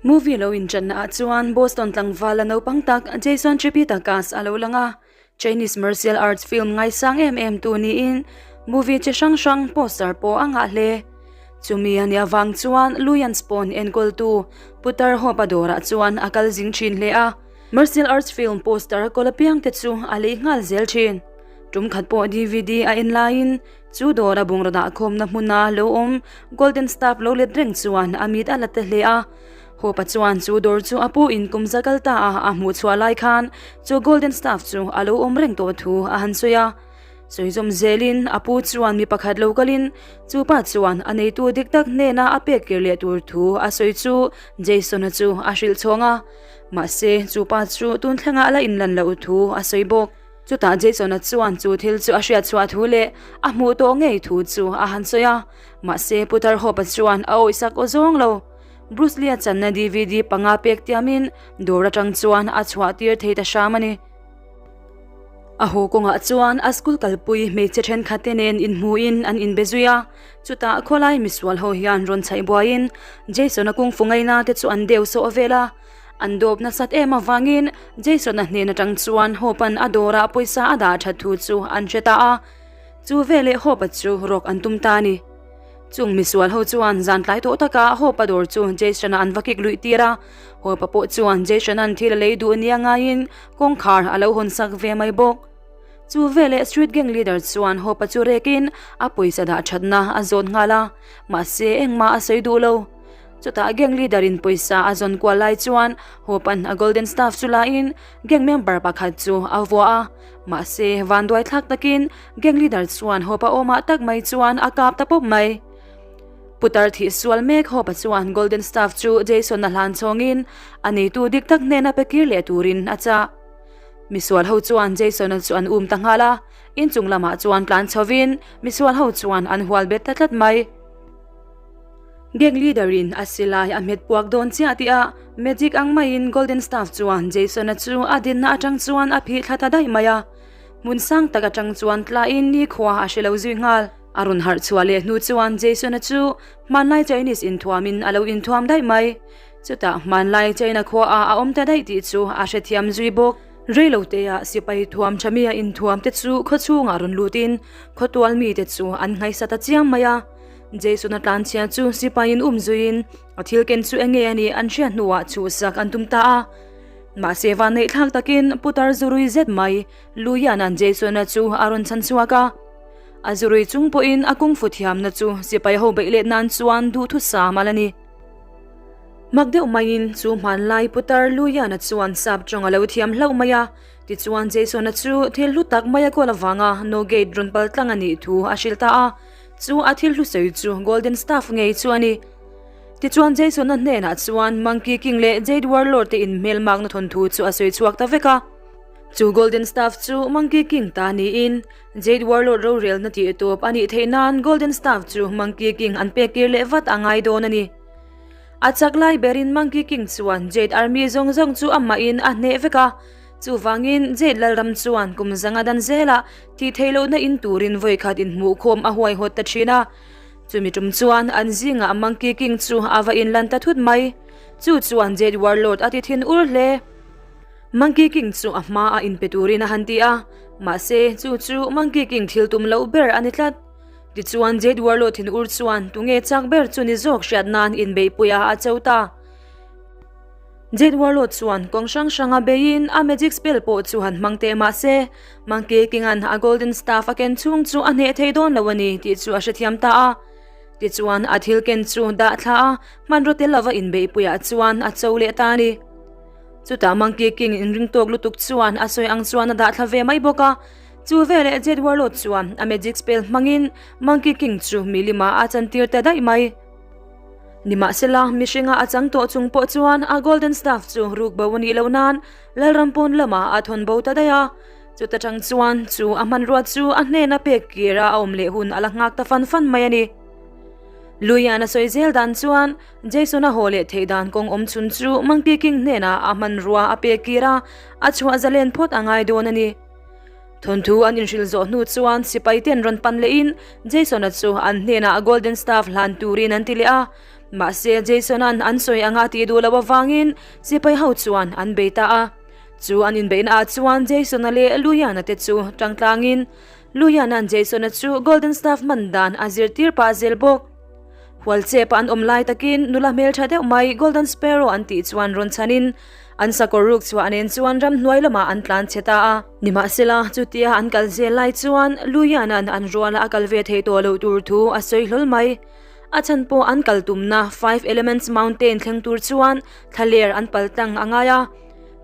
Movie lo inṭanna ah chuan Boston tlangval la naupang tak Jason Tripitakas a lo lang a, Chinese martial arts film ngaisang em em tu niin movie chi hrang hrang poster pawh a ngah hle. Chumi a nih avang chuan Luyan Spawn enkawltu Putar Hope-a dawrah chuan a kal zing thin hle a, martial arts film poster kawl apiang te chu a lei nghal zel thin. Tum khat pawh DVD a en laiin chu dawra bungraw dahkhawmna hmuna lo awm Golden Staff lo let reng chuan a mit a la ta hle a. Hope-a chuan chu dawr chu a pu in kum za kal ta a a hmuh chhuah lai khan chu Golden Staff chu a lo awm reng tawh thu a han sawi a. Sawizawm zelin a pu chuan mi pakhat lo kalin chu pa chuan a neitu dik tak hnena a pek kir leh tur thu a sawi chu Jason-a chu a hrilh chhawng a. Mahse, chu pa chu tun thlengah a la inlan loh thu a sawi bawk. Chutah Jason-a chuan chu thil chu a hriat chhuah thu leh a hmuh tawh ngei thu chu a han sawi a. Mahse, Putar Hope-a chuan a awihsak aw zawng lo. Bruce Lee-a channa DVD panga pek tiamin dawr atang chuan a chhuah tir thei ta hram a ni. A haw kawngah chuan a school kalpui hmeichhe thenkhat te nen inhmuhin an inbe zui a, chutah khawlai misual ho hian rawn chhaih buaiin Jason-a kungfu ngaina te chu an deu sawh vel a, an dawp nasat em avangin Jason-a hnen atang chuan Hope-a'n a dawrah pawisa a dah that thu chu an hre ta a, chu veleh Hope-a chu rawk an tum ta a ni. Chung misual ho chuan zan tlai tawh taka Hope-a dawr chu Jason-a an va kik luih tir a, Hope-a pawh chuan Jason-a'n thil a lei duh nia ngaiin kawngkhar a lo hawn sak ve mai bawk. Chu veleh street gang leader chuan Hope-a chu rekin a pawisa dah thatna a zawn nghal a, mahse engmah a sawi duh lo. Chutah gang leader in pawisa a zawn kual lai chuan Hope-a'n a golden staff chu lain gang member pakhat chu a vuah a, mahse vanduai thlak takin Gang leader chuan Hope-a awmah tak mai chuan a kap ta pawp mai. Putar thih sual mek Hope-a chuan Golden Staff chu Jason-a hlan chhawngin a neitu dik tak hnena pe kir leh turin a chah. Misual ho chuan Jason-a chu an um ta nghal a, inchung lamah chuan tlan chhovin misual ho chuan an hual bet ta tlat mai. Gang leader in a silai a hmet puak dawn chiah tih a magic ang maiin Golden Staff chuan Jason-a chu a dinna atang chuan a phih thla ta daih mai a. Hmun sang tak atang chuan tlaiin nikhua a hre lo zui nghal. A rawn harh chhuah leh hnu chuan Jason-a chu hmanlai Chinese inthuamin a lo inthuam daih mai. Chutah hmanlai China khuaah a awm ta daih tih chu a hrethiam zui bawk. Reiloteah sipai thuam tha mi a inthuam te chu khawchhungah rawn lutin khawtual mite chu an nghaisa ta chiam mai a. Jason-a tlanchhia chu sipaiin um zuiin a thil ken chu enge a nih an hriat hnuah chhuhsak an tum ta a. Mahse vanneih thlak takin putar zurui zet mai Luiana'n Jason-a chu a rawn chhan chhuak a. A zurui chung pawhin a kungfu thiamna chu sipai ho beih let nan chuan duhthusam a la ni. Mak deuh maiin chu hmanlai putar Luiana chuan sap tawng a lo thiam hlauh mai a, tichuan Jason-a chu thil hlu tak mai a kawl avanga No Gate rawn pal tlang a nih thu a hrilh ta a, chu a thil hlu sawi chu Golden Staff ngei chu a ni. Tichuan Jason-a hnenah chuan Monkey King leh Jade Warlord te inhmelmakna thawnthu chu a sawi chhuak ta vek a. Chu Golden Staff chu Monkey King ta niin Jade Warlord rorelna tih tawp a nih theih nan Golden Staff chu Monkey King an pek tir leh vat a ngai dawn a ni. A chak lai berin Monkey King chuan Jade Army zawng zawng chu amahin a hneh vek a, chuvangin Jade Lalram chuan kum zanga dan zelah tih theih lohna in turin vawikhat inhmuhkhawm a huaihawt ta thin a. Chumi tum chuan an zingah Monkey King chu a va inlan ta thut mai. Chu chuan Jade Warlord a ti thin ur hle. Monkey King chu a hma a inpe turin a han ti a, mahse chu chu Monkey King thil tum loh ber a ni tlat. Tichuan Jade Warlord thin ur chuan tunge chak ber chu ni zawk hriat nan inbeihpui a a cho ta. Jade Warlord chuan kawng hrang hranga beiin a magic spell pawh chu han hmang teh mah se, Monkey King-a'n a golden staff a ken chhung chu a hneh thei dawn lo a ni tih chu a hrethiam ta a. Tichuan a thil ken chu dah thla a, hmanraw tel lova inbeihpuiah chuan a cho leh ta a ni. Chutah Monkey King inring tawk lutuk chuan a sawi ang chuan a dah thla ve mai bawk a. Chu veleh Jade Warlord chuan a magic spell hmangin Monkey King chu milima a chantir ta daih mai. Nimahsela, mihringa a chang tawh chung pawh chuan a Golden Staff chu ruk bo a nih loh nan Lalram pawn lamah a thawn bo ta daih a. Chuta tang chuan chu a hmanrua chu a hnena pek kir a a awm leh hun a la nghak ta fan fan mai a ni. Luian a sawi zel dan chuan Jason-a haw leh theih dan kawng awm chhun chu Monkey King hnenah a hmanrua a pek kir a, a chhuah zalen phawt a ngai dawn a ni. Thawnthu an inhrilh zawh hnu chuan sipai ten rawn pan lehin Jason-a chu an hnenah Golden Staff hlan turin an ti leh a. Mahse, Jason-a'n an sawi anga tih duh loh avangin sipai ho chuan an bei ta a. Chu an inbeihna ah chuan Jason-a leh Luiana te chu tangtlangin Luiana'n Jason-a chu Golden Staff hman dan a zirtir pah zel bawk. Hualchep-a an awm lai takin nula hmeltha deuh mai Golden Sparrow an tih chuan rawn chhanin an sakawr ruk chhuah nen chuan ramhnuai lamah an tlan chhe ta a. Nimahsela, chutia an kal zel lai chuan Luiana'n an ruala a kal ve theih tawh loh tur thu a sawi hlawl mai. A chhan pawh an kal tumna Five Elements Mountain thleng tur chuan thlaler an pal tlang a ngai a,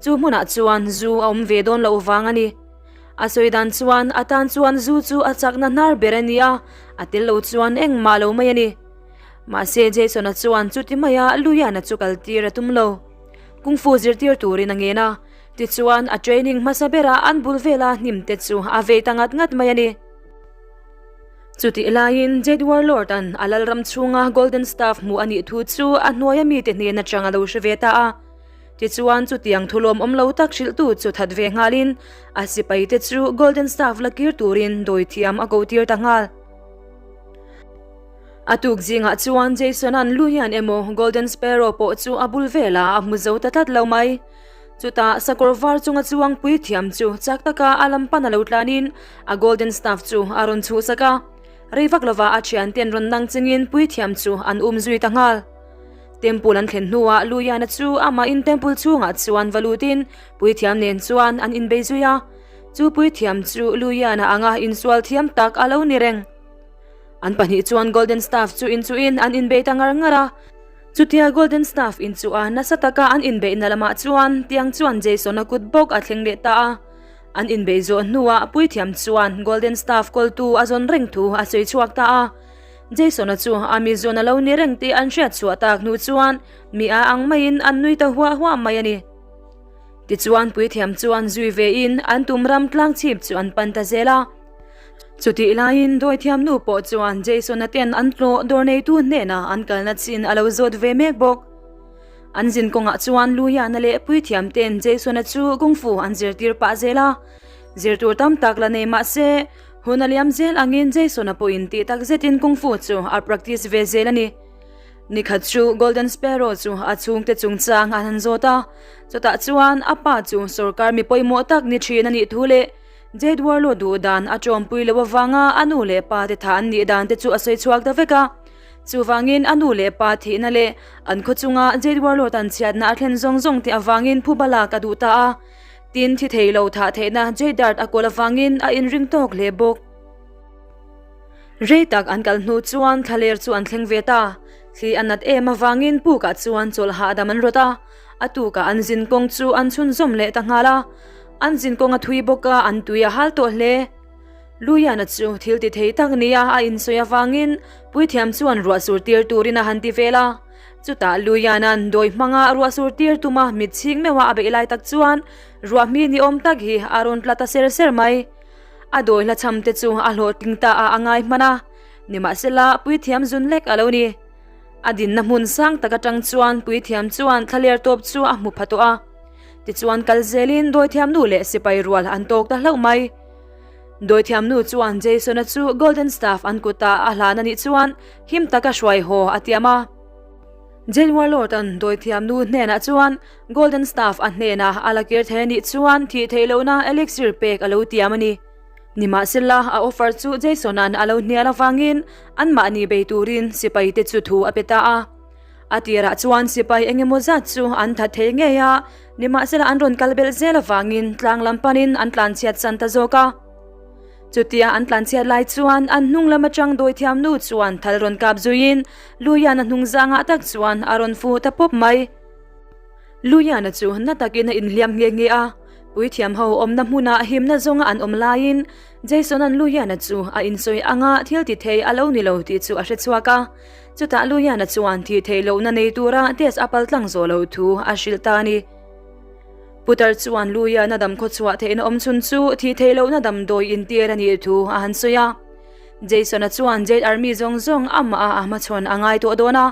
chu hmunah chuan zu a awm ve dawn loh vang a ni. A sawi dan chuan a tan chuan zu chu a chakna hnar ber a ni a, a tel lo chuan engmah lo mai a ni. Mahse Jason-a chuan chuti maia Luiana chu kal tir a tum lo. Kung Fu zirtir turin a ngen a, tichuan a training hmasa bera an bul vela hnim te chu a vei ta ngat ngat mai a ni. Chutih laiin Jade Warlord-a'n a lalram chhunga Golden Staff hmuh a nih thu chu a hnuaia mite hnen atang a lo hre ve ta a. Tichuan chutiang thulawm awm lo tak hrilhtu chu that ve nghalin a sipaite chu Golden Staff la kir turin dawithiam a kotir ta nghal. A tuk zingah chuan Jason-a'n lu hian emaw Golden Sparrow pawh chu a bul velah a hmu zo ta tlat lo mai. Chutah sakawr var chunga chuang puithiam chu chak taka a lam pan a lo tlanin a golden staff chu a rawn chhuhsak a. Rei vak lova a thianten rawn nang chungin puithiam chu an um zui ta nghal. Temple an thlen hnuah Luyana chu amahin temple chhungah chuan va lutin puithiam nen chuan an inbei zui a. Chu puithiam chu Luyana anga insual thiam tak a lo ni reng. An pahnih chuan golden staff chu inchuhin an inbei ta ngar ngar a. Chutia Golden Staff inchuh a nasa taka an inbeihna lamah chuan tiang chuan Jason-a kut bawk a thleng leh ta a. An inbeih zawh hnuah puithiam chuan Golden Staff kawltu a zawn reng thu a sawi chhuak ta a. Jason-a chu a mi zawn a lo ni reng tih an hriat chhuah tak hnu chuan mi a ang maiin an nui ta huah huah mai a ni. Tichuan puithiam chuan zui vein an tum ram tlang chhip chu an pan ta zel a. Chutih laiin dawithiam nu pawh chuan Jason-a ten an tlawh dawr neitu hnenah an kalna chin a lo zawt ve mek bawk. An zin kawngah chuan Luyana leh puithiam ten Jason-a chu kung fu an zirtir pah zel a. Zirtur tam tak la nei mah se, hun a liam zel angin Jason-a pawhin tih tak zetin kung fu chu a practice ve zel a ni. Nikhat chu Golden Sparrow chu a chhungte chungchang an han zawt a, chutah chuan a pa chu sorkar mi pawimawh tak ni thin a nih thu leh Jade Warlow duh dan a tawmpui loh avanga a nu leh pa te tha an nih dan te chu a sawi chhuak ta vek a. Chuvangin a nu leh pa thihna leh an khaw chunga Jade Warlow tan chhiatna a thlen zawng zawng te avangin phuba lak a duh ta a. Tin, thi thei lo thah theihna Jade Dart a kawl avangin a inring tawk hle bawk. Rei tak an kal hnu chuan thlaler chu an thleng ve ta. Thli a nat em avangin pukah chuan chawlh hahdam an rawt a, a tukah an zin kawng chu an chhunzawm leh ta nghal a. An zin kawng a thui bawk a, an tui a hal tawh hle. Luyana chu thil ti thei tak nia a insawi avangin puithiam chuan ruah sur tir turin a han ti vel a. Chutah Luyana'n dawi hmanga ruah sur tir tuma mit chhing meuha a beih lai tak chuan ruahmi ni awm tak hi a rawn tla ta ser ser mai. A dawi hla chham te chu a hlawhtling ta a a ngai hman a, nimahsela puithiam zun lek a lo ni. A dinna hmun sang tak atang chuan puithiam chuan thlaler tawp chu a hmu pha tawh a. Tichuan kal zelin dawithiam nu leh sipai rual an tawk ta hlauh mai. Dawithiam nu chuan Jason-a chu Golden Staff an kutah a hlan a nih chuan him taka hruai haw a tiam a. Jane Warlord-a'n dawithiam nu hnenah chuan Golden Staff a hnenah a la kir thei a nih chuan thih theih lohna elixir pek a lo tiam a ni. Nimahsela, a offer chu Jason-a'n a lo hnial avangin anmahni bei turin sipaite chu thu a pe ta a. A tirah chuan sipai eng emaw zat chu an that thei ngei a, nimahsela an rawn kal belh zel avangin tlang lam panin an tlanchhiat san ta zawk a. Chutia an tlanchhiat lai chuan an hnung lam atang dawithiam nu chuan thal rawn kap zuiin Luyana hnung zangah tak chuan a rawn fu ta pawp mai. Luyana chu na takin a inhliam nghe nghe a, puithiam ho awmna hmunah himna zawnga an awm laiin Jason-a'n Luyana chu a insawi anga thil ti thei a lo ni lo tih chu a hre chhuak a. Chutah Luyana chuan thih theih lohna nei tura test a pal tlang zawh loh thu a hrilh ta a ni. Putar chuan Luyana dam khawchhuah theihna awm chhun chu thih theih lohna damdawi intir a nih thu a han sawi a. Jason-a chuan Jade Army zawng zawng amah a a hmachhawn a ngai tawh dawn a,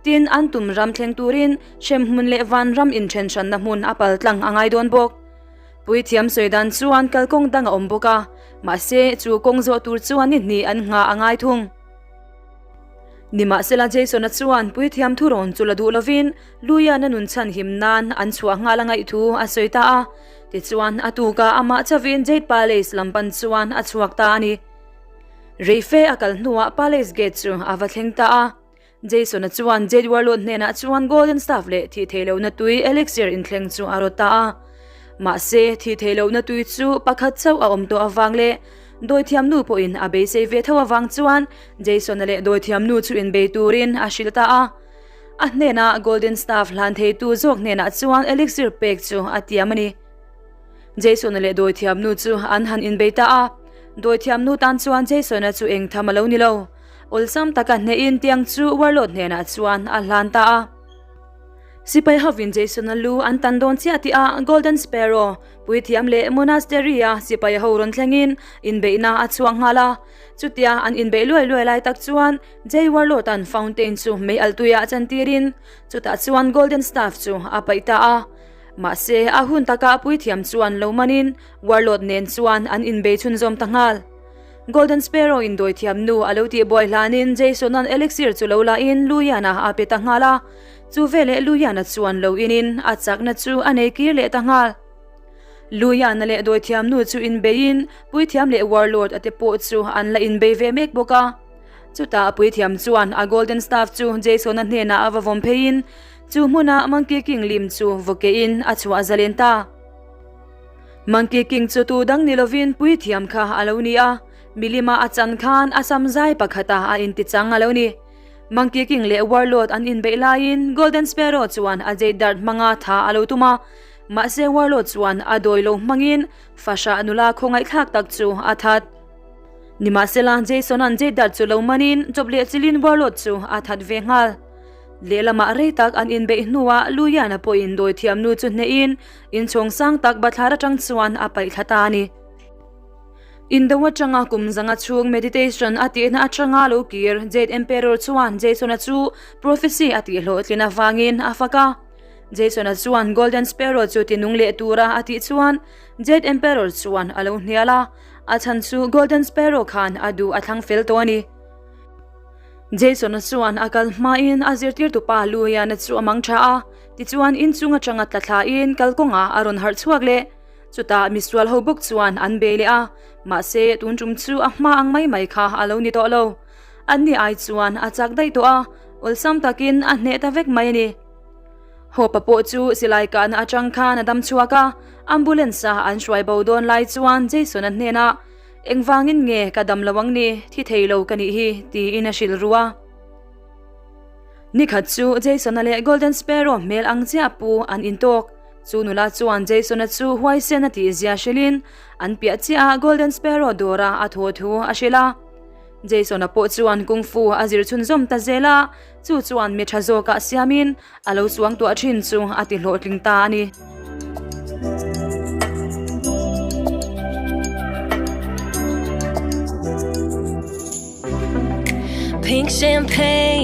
tin an tum ram thleng turin hremhmun leh vanram inthen hranna hmun a pal tlang a ngai dawn bawk. Puithiam sawi dan chuan kalkawng dang a awm bawk a, mahse chu kawng zawh tur chuan ni hnih an nghah a ngai thung. Nimahsela Jason-a chuan puithiam thurawn chu la duh lovin Luiana nun chhan him nan an chhuah nghal a ngaih thu a sawi ta a. Tichuan a tukah amah chavin Jade Palace lam pan chuan a chhuak ta a ni. Reife a kal hnuah Palace gate chu a va thleng ta a. Jason-a chuan Jade Warlord hnenah chuan Golden Staff leh thih theih lohna tui elixir inthleng chu a rawt ta a. Mahse, thih theih lohna tui chu pakhat chauh a awm tawh avang leh dawithiamnu pawhin a beisei ve tho avang chuan Jason-a leh dawithiamnu chu inbei turin a hrilh ta a. A hnena Golden Staff hlan theitu zawk hnenah chuan elixir pek chu a tiam a ni. Jason-a leh dawithiamnu chu an han inbei ta a. Dawithiamnu tan chuan Jason-a chu eng tham a lo ni lo. Awlsam taka hnehin tiang chu Warlord hnenah chuan a hlan ta a. Sipai hovin Jason-a lu an tan dawn chiah tih a Golden Sparrow, puithiam leh Monastery-a sipai ho rawn thlengin inbeihna a chhuak nghal a. Chutia an inbeih luai luai lai tak chuan Jay Warlord-a'n fountain chu mei alh tuiah chantirin chutah chuan Golden Staff chu a paih ta a. Mahse, a hun takah puithiam chuan lo manin Warlord nen chuan an inbei chhunzawm ta nghal. Golden Sparrow in dawithiam nu a lo tih buai hlanin Jason-a'n elixir chu lo lahin Luiana a pe ta nghal a. Chu veleh Luiana chuan lo inin a chakna chu a nei kir leh ta nghal. Luiana leh dawithiam nu chu inbeiin puithiam leh warlord a te pawh chu an la inbei ve mek bawk a. Chutah puithiam chuan a golden staff chu Jason-a hnenah a va vawm pheiin chu hmuna Monkey King lim chu vaw kehin a chhuah zalen ta. Monkey King chu tu dang ni lovin puithiam kha a lo ni a, milima a chan khan a sam zai pakhata a intichang a lo ni. Monkey King leh Warlord an inbeih laiin Golden Sparrow chuan a jade dart hmanga tha a lo tum a, mahse Warlord chuan a dawi lo hmangin fahrah nula khawngaihthlak tak chu a that. Nimahsela Jason-a'n jade dart chu lo manin chawp leh chilin Warlord chu a that ve nghal. Lehlamah rei tak an inbeih hnuah Luiana pawhin dawithiamnu chu hnehin Inchhawng sang tak bathlar atang chuan a paih thla ta a ni. Indo atanga kum zanga chhung meditation a tihna atanga lo kir Jade Emperor chuan Jason-a chu prophecy a tih hlawhtlin avangin a fak a. Jason-a chuan Golden Sparrow chu ti nung leh tura a tih chuan Jade Emperor chuan a lo hnial a, a chhan chu Golden Sparrow khan a duh a thlang fel tawh a ni. Jason-a chuan a kal hmain a zirtirtupa Luiana chu a mang tha a, tichuan inchung atanga tla thlain kalkawngah a rawn harh chhuak leh. Chutah misual ho bawk chuan an bei leh a, mahse tun tum chu a hma ang mai mai kha a lo ni tawh lo. Anni ai chuan a chak daih tawh a, awlsam takin a hneh ta vek mai a ni. Hope-a pawh chu silai kahna atang khan a dam chhuak a, ambulance-a an hruai bo dawn lai chuan Jason-a hnenah, Engvangin nge ka dam lo ang ni, thi thei lo ka nih hi, tiin a hrilh ru a. Nikhat chu Jason-a leh Golden Sparrow hmel ang chiah pu an intawk. Chu nula chuan Jason-a chu huaisen a tih zia hrilhin an piah chiah a Golden Sparrow dawra a thaw thu a hrilh a. Jason-a pawh chuan Kung Fu a zir chhunzawm ta zel a, chu chuan mi tha zawkah siamin a lo chuang tuah thin chu a ti hlawhtling ta a ni. Pink champagne.